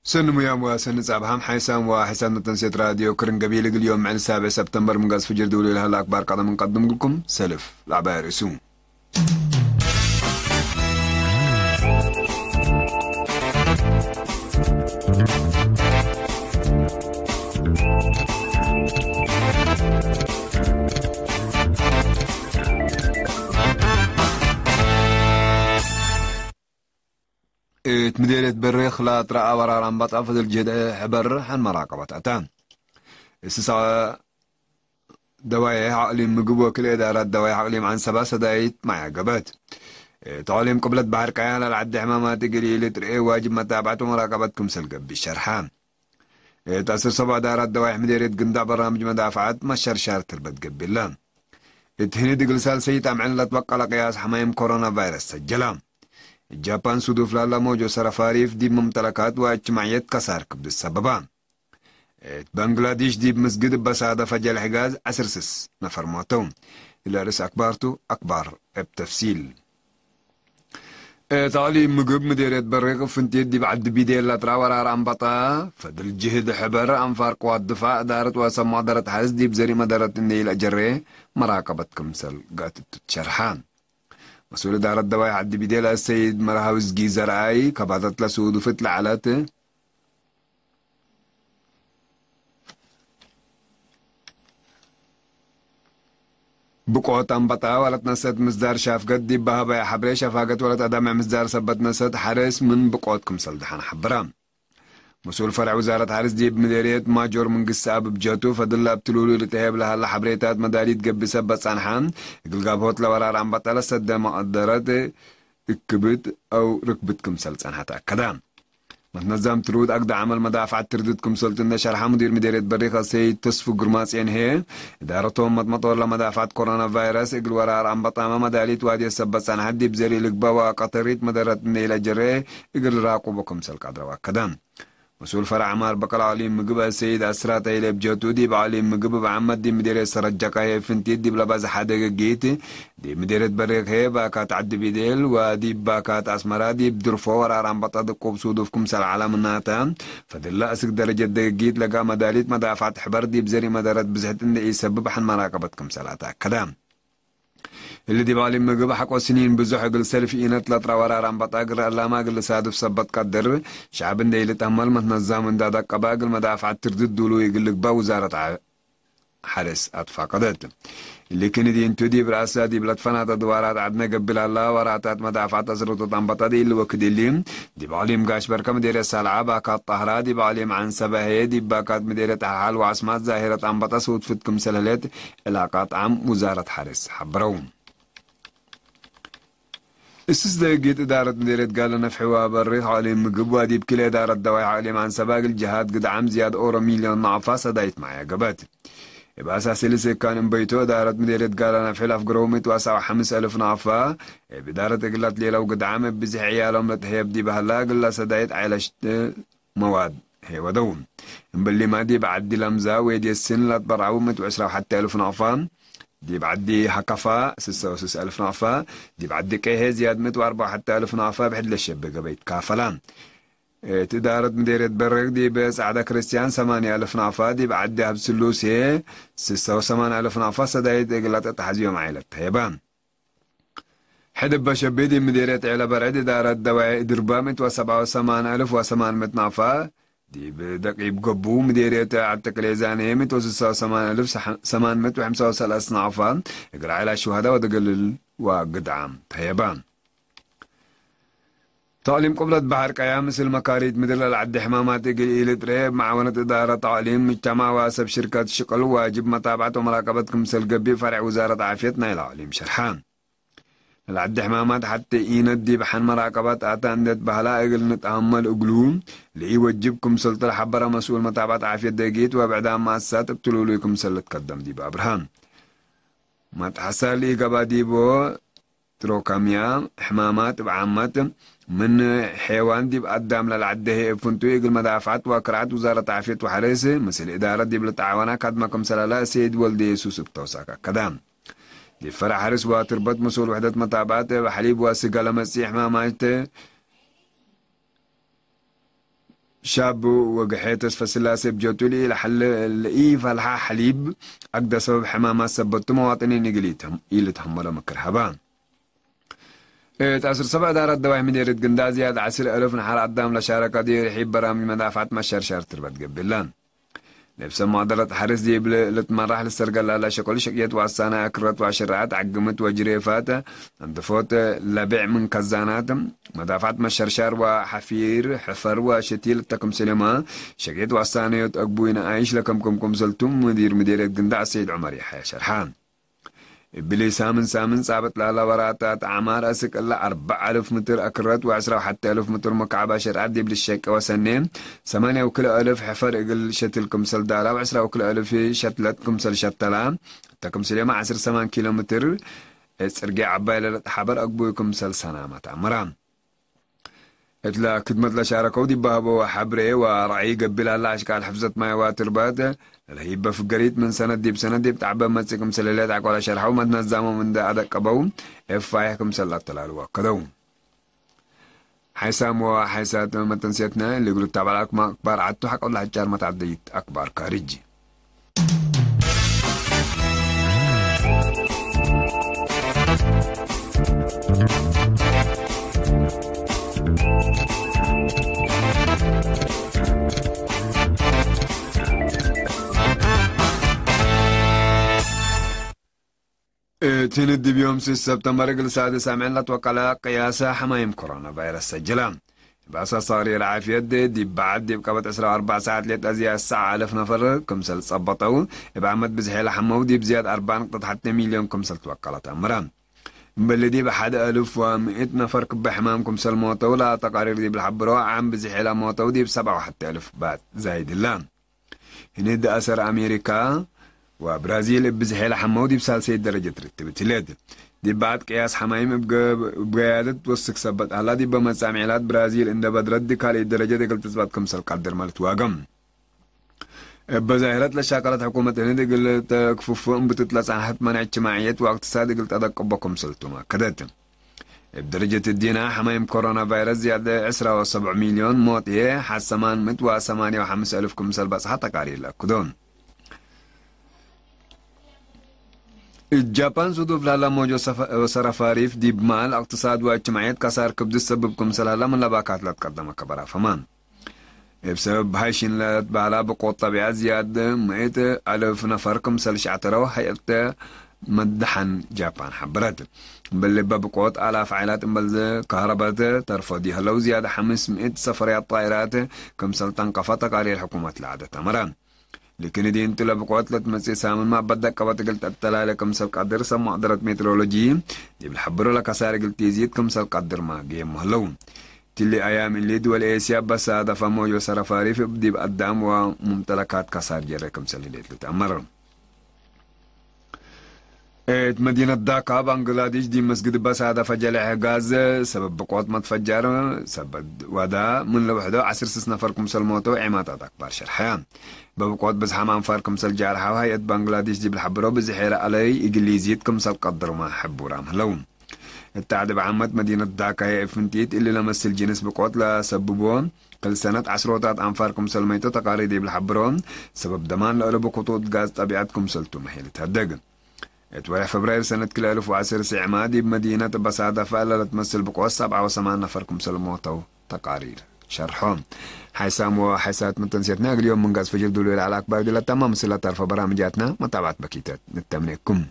ሰኒ ሙያም ወሰኒ ጻብሃም ሓይሳም ወሓይሳም ነተንሴት ራድዮ ክርን ገቢል እግል ዮም ምዕል ሳብዕ ሰፕተምበር ምንጋዝ ፍጅር ድውሉ ኢልሃላ ኣክባር ቀደም እንቀድም ግልኩም ሰልፍ ላዕባይ ርእሱ። እት ምዴርየት በሬኽ ላጥራ ኣበራር ኣምባጣ ፈደል ጀደ ሕበር ሓን መራቀበት ኣታ። እስሳ ደዋየ ሓቅሊም ምግብ ወክል እዳራት ደዋይ ሓቅሊም ዓንሰባ ሰዳይት ማያ ገበት። እት ዓቅሊም ቅብለት ባሕር ቀያ ላልዓዲ ሕማማት እግል ኢልትርኤ ዋጅብ መታብዓት ወመራቀበት ክምሰል ገቢ ሸርሓ። እት ኣስር ሰባ እዳራት ደዋይ ምዴርየት ግንዳዕ በራምጅ መዳፍዓት መሸርሻር ትርበት ገቢላ። እት ህንድ እግል ሳልሰይት ኣምዕን ለትበቀለ ቅያስ ሓማይም ኮሮና ቫይረስ ሰጀላ። ጃፓን ሱዱፍ ላላ ሞጆ ሰረፋሪፍ ዲብ መምተለካት ወእጅትማዕየት ከሳር ክብድ ሰበባ። እት ባንግላዴሽ ዲብ ምስግድ በሳደ ፈጀል ሕጋዝ ዓስር ስስ ነፈር ሞተው። ለርእስ ኣክባርቱ ኣክባር እብ ተፍሲል። እት ኣሊ ምግብ ምዴርየት በሪቅ ፍንቴት ዲብ ዓዲ ቢዴላ ትራ ወራር ኣምባጣ ፈድል ጅህድ ሕበር ኣንፋር ቅዋት ድፋዕ ዳረት ወሰማ ደረት ሓርስ ዲብ ዘሪ መደረት እንደ ኢለ ጀሬ መራቀበት ክምሰል ጋትቱ ትሸርሓ። መስኡል እዳረት ደዋይ ዓዲ ቢዴላ ሰይድ መርሃዊ ዝጊ ዘርኣይ ከባታት ለስውዱፍት ለዓለት ብቆት ኣምበጣ ወለት ነሰት ምስዳር ሻፍገት ዲብ ባህባይ ሓብሬ ሸፋገት ወለት ኣዳምዕ ምስዳር ሰበት ነሰት ሓርስ ምን ብቆት ክምሰል ደሓን ሓብራ። መስኡል ፈርዕ ውዛረት ሓርስ ዲብ ምደርየት ማጆር መንግስቲ ኣብ ብጀቱ ፈድላ ኣብ ትሉሉ ልተሄብ ለሃላ ሓብሬታት መዳሊት ገቢ ሰብ በጻንሓ እግልጋብሆት ለወራር ኣምበጣ ለሰደ መቐደረት እክብት ኣው ርክብት ክምሰል ጸንሓት ኣከዳ። መትነዛም ትሩድ ኣግዳ ዓመል መዳፍዓት ትርድት ክምሰልቱ እንደ ሸርሓ ሙዲር ምዴርየት በሪኸ ሰይድ ተስፉ ግርማ ጼንሄ እዳረቶም መጥመጦ ለመዳፍዓት ኮሮና ቫይረስ እግል ወራር ኣምበጣመ መዳሊት ዋድየ ሰበት ጸንሓት ዲብ ዘሪ ልግባ ወቀተሪት መደረት እንደ ኢለ ጀሬ እግል ራቁቦ ክምሰል ቃድረው ኣከዳ። መስኡል ፈራ ዓማር በቀል ዓሊም ምግብ ሰይድ ኣስራት ኣይለ ብጀቱ ዲብ ዓሊም ምግብ ብዓመት ዲብ ምዴርየት ሰረጀቃ ፍንቲት ዲብ ለባዝ ሓደገ ጊት ዲብ ምዴርየት በሬክ ሄ ባካት ዓዲ ቢዴል ወዲብ ባካት ኣስመራ ዲብ ድርፎ ወራር ኣምበጣ ድቁብ ሱዱፍ ክምሰል ዓላ ምናተ ፈድላ እስግ ደረጀት ደገጊት ለጋ መዳሊት መዳፋት ሕበር ዲብ ዘሪ መደረት ብዝሕት እንደ ኢሰብብ ሓን መራቀበት ክምሰል ኣታከዳ። እሊ ዲብ ዓሊም ምግብ ሓቆ ስኒን ብዙሕ እግል ሰልፍ ኢነት ለጥራ ወራር ኣምበጣ እግል ኣላማ እግል ሳድፍ ሰበት ቀድር ሸዓብ እንደ ኢልጠመል መትነዛም እንዳ ደቀባ እግል መዳፍዓት ትርድት ዱሉ እግል ልግባ ውዛረት ዓ-፣ ሓርስ ኣትፋቀደት። እሊ ክንዲ እንቱ ዲብ ራእሳ ዲብ ለትፈናተ ድዋራት ዓድነ ገቢል ኣላ ወራታት መዳፍዓት ኣስረቶት ኣምበጣ ዲል ወክድ እሊ ዲብ ዓሊም ጋሽ በርከ ምዴርየት ሳልዓ ባካት ጣህራ ዲብ ዓሊም ዓንሰበ ህየ ዲብ ባካት ምዴርየት ሓሓል ወዓስማት ዛሂረት ኣምበጣ ስውትፍት ክምሰል ህሌት ዕላቃት ዓም ውዛረት ሓርስ ሓበረው። እስስ ደጊት እዳረት ምዴርየት ጋለ ነፍሕዋ በሪኽ ዓሊም ምግብ ዋዲብ ክል እዳረት ደዋይ ዓሊም ዓንሰባ እግል ጅሃድ ግድዓም ዝያድ ኦሮ ሚልዮን ናዕፋ ሰዳይት ማያ ገበት። እብ ኣሳሲ ልስካን እምበይቶ እዳረት ምዴርየት ጋለ ነፍሒ ላፍ ግረው ምት ዋሳው ሓምስ ኣልፍ ናዕፋ እብ እዳረት እግላት ሌላው ግድዓም እብ ብዝሕ ዕያሎም ለትሕየብ ዲባህላ እግላ ሰዳይት ዓይለሽት መዋድ ሄወደው። እምበሊማ ዲብ ዓዲ ለምዛ ወየድየስን ላትበርዓቡ ምት ዕስራ ሓቲ ኣልፍ ናቕፋ፣ ዲብ ዓዲ ሃካፋ ስሳ ወስስ ኣልፍ ናቕፋ፣ ዲብ ዓዲ ቀሄ ዝያድ ምት ወኣርባ ሓቲ ኣልፍ ናቕፋ ብሕድ ለሸበ ገበይት ካፈላ። እቲ እዳረት ምዴርየት በረግ ዲብ ጻዕዳ ክርስቲያን ሰማንያ ኣልፍ ናቕፋ፣ ዲብ ዓዲ ኣብ ስሉሴ ስሳ ወሰማንያ ኣልፍ ናቕፋ ሰዳይት እግላት ተሓዚዮም ዓይለት ተሄባ። ሕድበ ሸቢድ ምዴርየት ዔለ በርዕድ እዳረት ደዋይ ድርባ ምት ወሰብዓ ወሰማን ኣልፍ ወሰማን ምት ናቕፋ፣ ዲብ ደቂብ ገቡ ምዴርየት ዓዲ ቅሌዛን ምት ወስሳ ወሰማን ኣልፍ ሰማን ምት ወሕምሳ ወሰላስ ናቕፋ፣ እግል ዓይላ ሽሃዳ ወደገልል ወግድዓም ተየባ። ተዕሊም ቅብለት ባሕር ቀያ ምስል መካሪት ምድር ለልዓዲ ሕማማት እግል ኢልጥሬ፣ ማዕወነት እዳረት ተዕሊም ምጅተማዕ ወሰብ ሽርከት ሽቅል ዋጅብ መታብዓት ወመራቀበት ክምሰል ገቢእ ፈርዕ ውዛረት ዓፍየት ናይ ለዕሊም ሸርሓ። ለልዓዲ ሕማማት ሓቲ ኢነት ዲብ ሓን መራቀባት ኣታ እንዴት ባህላ እግል ንትኣመል እግሉ፣ ለኢወጅብ ክምሰል ተለሓበረ መስኡል መታብዓት ዓፍየት ደጊት ወብዕዳ ማእሳት እብ ትሉሉይ ክምሰል ልትከደም ዲብ ኣብርሃ። መትሓሳል ኢገባ ዲቦ ትሮካምያ ሕማማት እብ ዓመት ምን ሔዋን ዲብ ኣዳም ለልዓደሄ እብ ፍንቱይ እግል መዳፍዓት ወክርዓት ውዛረት ዓፍየት ወሐርስ ምስል እዳረት ዲብ ልተዓወና ካድመ ክምሰላላ ሰይድ ወልደ የሱስ እብ ተውሳክ ኣከዳ። ዲብ ፈራ ሐርስ ወትርበት መስኡል ውሕደት መታብዓት እብ ሐሊብ ወስጋ ለመጽእ ሕማማት ሻቡ ወግሐ ተስፈ ስላሴ ብጀቱ ልኢል ሓል ልኢ ፋልሓ ሓሊብ ኣግደ ሰበብ ሕማማት ሰበቱ መዋጥኒ ንግል ኢሉ ተህመሎ ምክር ሃባ። እት ዓስር ሰብዕ ዳራት ደባይ ምዴርት ግንዳ ዝያድ ዓስር እልፍ ንሓር ኣዳም ለሻረካ ዲር ሒበራሚ መዳፋት መሸርሸር ትርበት ገቢላን። ነብሰ ማዕደረት ሓርስ ዲብ ልትመራሕ ልሰርገላ ለሸቆል ሸቅየት ዋሳና ክረት ዋሽራዓት ዓግምት ወጅሬፋት ኣንድፎት ለብዕ ምን ከዛናት መዳፋት መሸርሻር ወሓፊር ሕፈር ወሸቲል ተክምስሌማ ሸቅየት ዋሳናዮት ኣግቡይ ንኣይሽ ለከምኩም ክምሰልቱም ሙዲር ምዴርት ግንዳ ሰይድ ዑመር ይሓያ ሸርሓ። እብሊ ሳምን ሳምን ጻበጥ ላላ ወራታት ዓማር ኣስቅላ ኣርባዕ ኣልፍ ምትር ኣክረት ወዕስራ ወሓተ ኣልፍ ምትር መካዕባ ሸርዓት ዲብል ሸቀ ወሰኔ ሰማንያ ወክልተ ኣልፍ ሕፈር እግል ሸትል ክምሰል ዳላ ወዕስራ ወክልተ ኣልፍ ሸትለት ክምሰል ሸተላ እተ ክምስሌማ ዓስር ሰማን ኪሎ ምትር ጽርግያ ዓባይ ለለጥ ሓበር ኣግቡይ ክምሰል ሰናማ ተኣምራ። እትላ ክድመት ለሻረከው ዲባህቦ ሓብሬ ወራእይ ገቢል ኣላ ኣሽቃል ሕፍዘት ማይ ዋትርባት ለለሂበ ፍገሪት ምን ሰነት ዲብ ሰነት ዲብ ጣዕበ መጽእ ክምሰል ህለት ኣቆላ ሸርሐው መትነዛሞም እንደ ኣደቀበው ኤፋይሕ ክምሰል ኣተላልዋ ከደው። ሓይሳም ወሓይሳት መተንስየትነ ልግሉ ታባላት ማክባር ዓቱ ሓቀብላ ሕጫር መታዕደይት ኣክባር ካርጅ። እቲ ንድብ ዮም ስስ ሰብተምበር እግል ሳድስ ኣምዕን ለትወቀለ ቅያሰ ሕማይም ኮሮና ቫይረስ ሰጅላ። ባሳሳሪ ለዓፍየት ዲብ በዓድ ዲብ ቀበት ዕስራ ወኣርባዕ ሰዓት ሌት ኣዝያ ሰዓ ኣለፍ ነፈር ክምሰል ጸበጠው። እብ ዓመት ብዝሒ ለሐመው ዲብ ዝያድ ኣርባ ነጥቢ ሓተ ሚልዮን ክምሰል ትወቀለት ኣምራ። እምበሊ ዲብ ሓደ ኣልፍ ወምእት ነፈር ክበ ሕማም ክምሰል ሞተው ለተቃሪር ዲብ ለሐብሮ ዓም ብዝሒ ለሞተው ዲብ ሰብዓ ወሓተ ኣልፍ ባት ዛይድላ። ህንድ ኣሰር ኣሜሪካ ወብራዚል እብ ብዝሒ ለሐመው ዲብ ሳልሰይት ደረጀት ርትብት ህሌት። ዲብ በዓድ ቅያስ ሐማይም እብ ገ-፣ እብ ገያደት ወስክ ሰበት ኣላ ዲበ መጻምዒላት ብራዚል እንደ በድረት ዲ ካልእት ደረጀት እግል ትጽባት ክምሰል ቀድር ማለት ዋገም። እበ ዛሂረት ለሻቀለት ሕኩመት ህንድ እግል ተክፍፎ እምብትት ለጻንሐት መናዕ እጅትማዕየት ወእቅትሳድ እግል ጠደቅቦ ክምሰልቱም ኣከደት። እብ ደረጀት እዲና ሐማይም ኮሮና ቫይረስ ዝያደ ዕስራ ወሰብዕ ሚልዮን ሞት እየ ሓሰማን ምት ወሰማንያ ወሐምስ እልፍ ክምሰል በጽሓ ተቃሪር ለክዶ። እጃፓን ሱዱፍ ላላ ሞጆ ሰፈ-፣ ሰረፋሪፍ ዲብ ማል እቅትሳድ ወእጅትማዕየት ከሳር ክብድ ሰብብ ክምሰል ላላ ምን ለባካት ለትቀደመ ከበራ ፈማን። እብ ሰበብ ሃይሽን ለትበህላ ብቆት ጠቢዐት ዝያድ ምእት ኣልፍ ነፈር ክምሰል ሸዕተረው ሀይእት መድሓን ጃፓን ሓበረት። እምበል ልበ ብቆት ኣላፍ ዓይላት እምበል ከህረበት ተርፎ ዲህለው ዝያድ ሓምስ ምእት ሰፈርያት ጣይራት ክምሰል ተንቀፋ ተቃሪር ሕኩመት ለዓደት ኣመረ። ልክን ዲንቱ ለብቆት ለትመጽእ ሳምን ማበዳ ቀበት እግል ተተላለ ክምሰል ቀድር ሰብ መቅደረት ሜትሮሎጂ ዲብል ሐብሮ ለከሳር እግል ቲዚት ክምሰል ቀድር ማግየም ምህለው። ትሊ ኣያም እሊ ድወል ኤስያ በሳደፈ ሞዮ ሰረፋሪፍ ዲብ ኣዳም ወሙምጠለካት ከሳር ጀረ ክምሰል ህሌት ልትኣመር። እት መዲነት ዳካ ባንግላዴሽ ዲብ መስግድ በሳደፈ ጀለሐ ጋዝ ሰበብ ብቆት መትፈጃር ሰበድ ዋዳ ምን ለውሕዶ ዓስር ስስ ነፈር ክምሰል ሞተው ዔማታት ኣክባር ሸርሐያ። በብቆት ብዝሓም ኣንፋር ክምሰል ጃርሓው ሃይአት ባንግላዴሽ ዲብል ሐብሮ ብዝሔረ ኣለይ እግሊዚት ክምሰል ቀድርማ ሕቡራም ህለው። እታዕዲ ብዓመት መዲነት ዳካ የእፍንቲት እሊ ለመስል ጅንስ ብቆት ለሰብቦ ክል ሰነት ዓስሮታት ኣንፋር ክምሰል መይቶ ተቃሪድ ይብል ሐብሮ። ሰበብ ደማን ለእለቡ ክቱት ጋዝ ጠቢዐት ክምሰልቱ መሄል ተደግ። እት ወርሕ ፈብራይር ሰነት ክልተ ኣልፍ ወዓሰርተ ሴዕማ ዲብ መዲነት በሳዳፋ ለለትመስል ብቆት ሰብዓ ወሰማን ነፈር ክምሰል ሞተው ተቃሪር ሸርሖ። ሓይሳም ወሓይሳት መተንሴትና እግልዮም ምንጋዝ ፈጅር ድሉ ይልዓል ኣክባር ድለታማ ምስላ ታርፈ በራምጃትና መታብዓት በኪተት ንተምኔኩም።